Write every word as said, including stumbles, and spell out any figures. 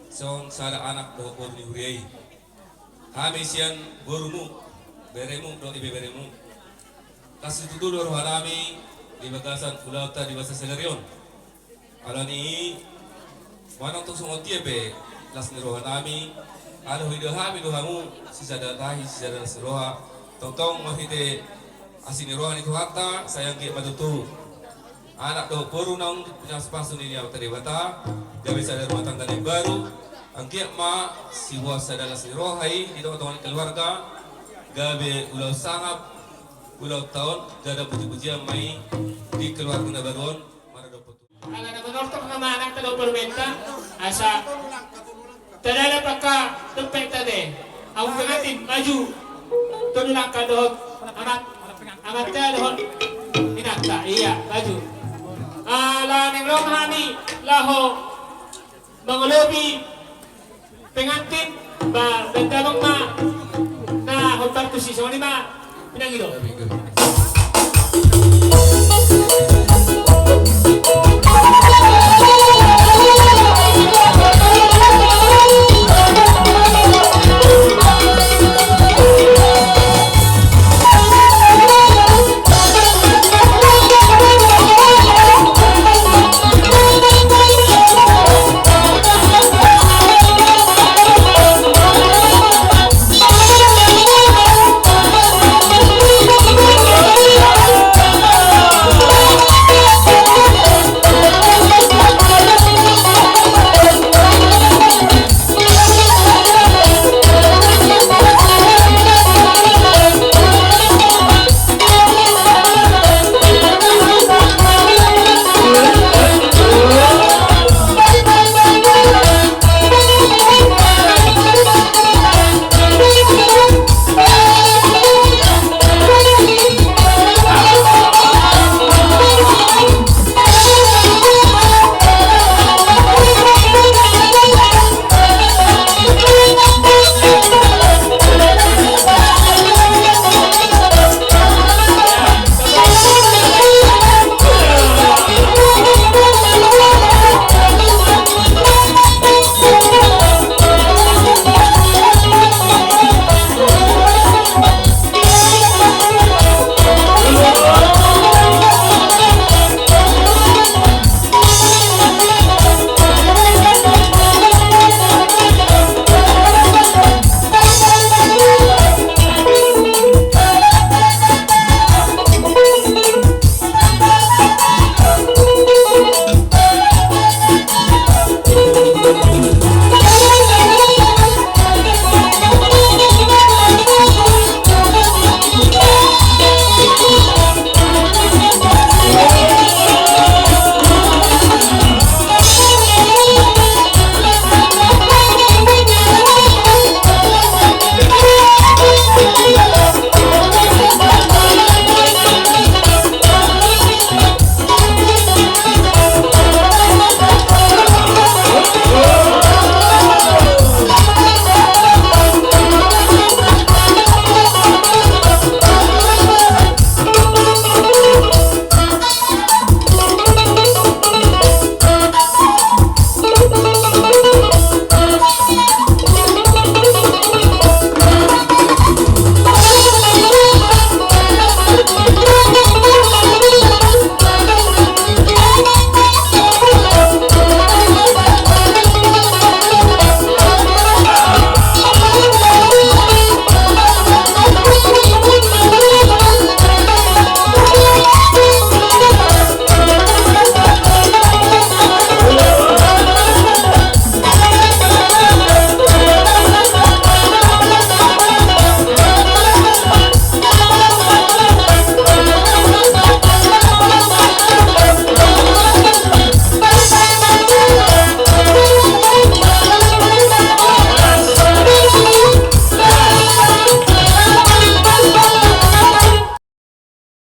Songon sada anak dohot boru ni huria i. Hami sian borumu, beremu dohot ibeberemu, las situtu do rohanami di bagasan ulaonta di bagasan sadari on. Alani i, manang tung songon dia pe las ni rohanami, ala huida hami do hamu sisada tahi, sisada las ni roha. Tongtong marhite asi ni roha ni Tuhanta, sai anggiat ma tutu anak dohot boru naung pinasupasu ni Amanta Debata, gabe sada rumah tangga na imbaru. Anggiat ma siboan sada las ni roha i di tongatonga ni keluarga, gabe ulaon sangap ulaonta on, jala pujipujian ma i di keluarga na baru on. Ala na manortor nama anakta dohot borumenta, asa tadala pangka dompet ate. Agung pengantin, maju. Tolu langkah dohot amat, amanta dohot inanta, iya, maju. Ala naeng ro hami laho mangolopi pengantin, ba, baen damang ma na hombar tusi, songon i ma pinangido.